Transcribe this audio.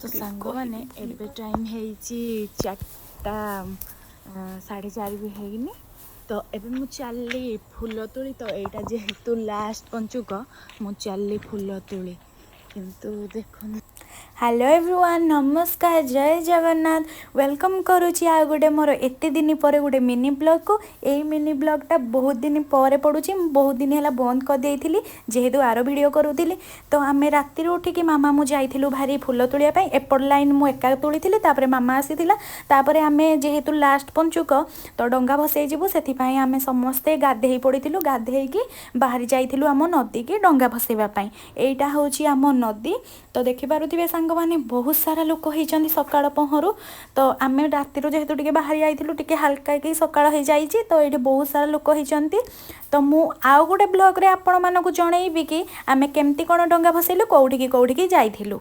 ତ ସାଙ୍ଗମାନେ, ଏବେ ଟାଇମ୍ ହେଇଛି 4ଟା, 4:30 ବି ହେଇନି। ତ ଏବେ ମୁଁ ଚାଲିଲି ଫୁଲ ତୋଳି। ତ ଏଇଟା ଯେହେତୁ ଲାଷ୍ଟ ପଞ୍ଚୁକ, ମୁଁ ଚାଲିଲି ଫୁଲ ତୋଳି। କିନ୍ତୁ ଦେଖନ୍ତୁ। ହ୍ୟାଲୋ ଏଭ୍ରିୱାନ୍, ନମସ୍କାର, ଜୟ ଜଗନ୍ନାଥ। Welcome କରୁଛି ଆଉ ଗୋଟେ ମୋର ଏତେ ଦିନ ପରେ ଗୋଟେ ମିନି ବ୍ଲଗ୍କୁ। ଏଇ ମିନି ବ୍ଲଗ୍ଟା ବହୁତ ଦିନ ପରେ ପଡ଼ୁଛି। ମୁଁ ବହୁତ ଦିନ ହେଲା ବନ୍ଦ କରିଦେଇଥିଲି, ଯେହେତୁ ଆର ଭିଡ଼ିଓ କରୁଥିଲି। ତ ଆମେ ରାତିରୁ ଉଠିକି ମାମା ମୁଁ ଯାଇଥିଲୁ ଭାରି ଫୁଲ ତୋଳିବା ପାଇଁ। ଏପଟ ଲାଇନ୍ ମୁଁ ଏକା ତୋଳିଥିଲି, ତାପରେ ମାମା ଆସିଥିଲା। ତାପରେ ଆମେ ଯେହେତୁ ଲାଷ୍ଟ ପଞ୍ଚୁକ, ତ ଡଙ୍ଗା ଭସେଇ ଯିବୁ, ସେଥିପାଇଁ ଆମେ ସମସ୍ତେ ଗାଧେଇ ପଡ଼ିଥିଲୁ। ଗାଧେଇକି ବାହାରି ଯାଇଥିଲୁ ଆମ ନଦୀକି ଡଙ୍ଗା ଭସେଇବା ପାଇଁ। ଏଇଟା ହେଉଛି ଆମ ନଦୀ। ତ ଦେଖିପାରୁଥିବେ ସାଙ୍ଗମାନେ, ବହୁତ ସାରା ଲୋକ ହେଇଛନ୍ତି ସକାଳ ପହରୁ। ତ ଆମେ ରାତିରୁ ଯେହେତୁ ଟିକେ ବାହାରି ଯାଇଥିଲୁ, ଟିକେ ହାଲକା କି ସକାଳ ହେଇଯାଇଛି। ତ ଏଇଠି ବହୁତ ସାରା ଲୋକ ହେଇଛନ୍ତି। ତ ମୁଁ ଆଉ ଗୋଟେ ବ୍ଲଗ୍ରେ ଆପଣମାନଙ୍କୁ ଜଣେଇବି କି ଆମେ କେମିତି କ'ଣ ଡଙ୍ଗା ଭସେଇଲୁ, କେଉଁଠିକି କେଉଁଠିକି ଯାଇଥିଲୁ।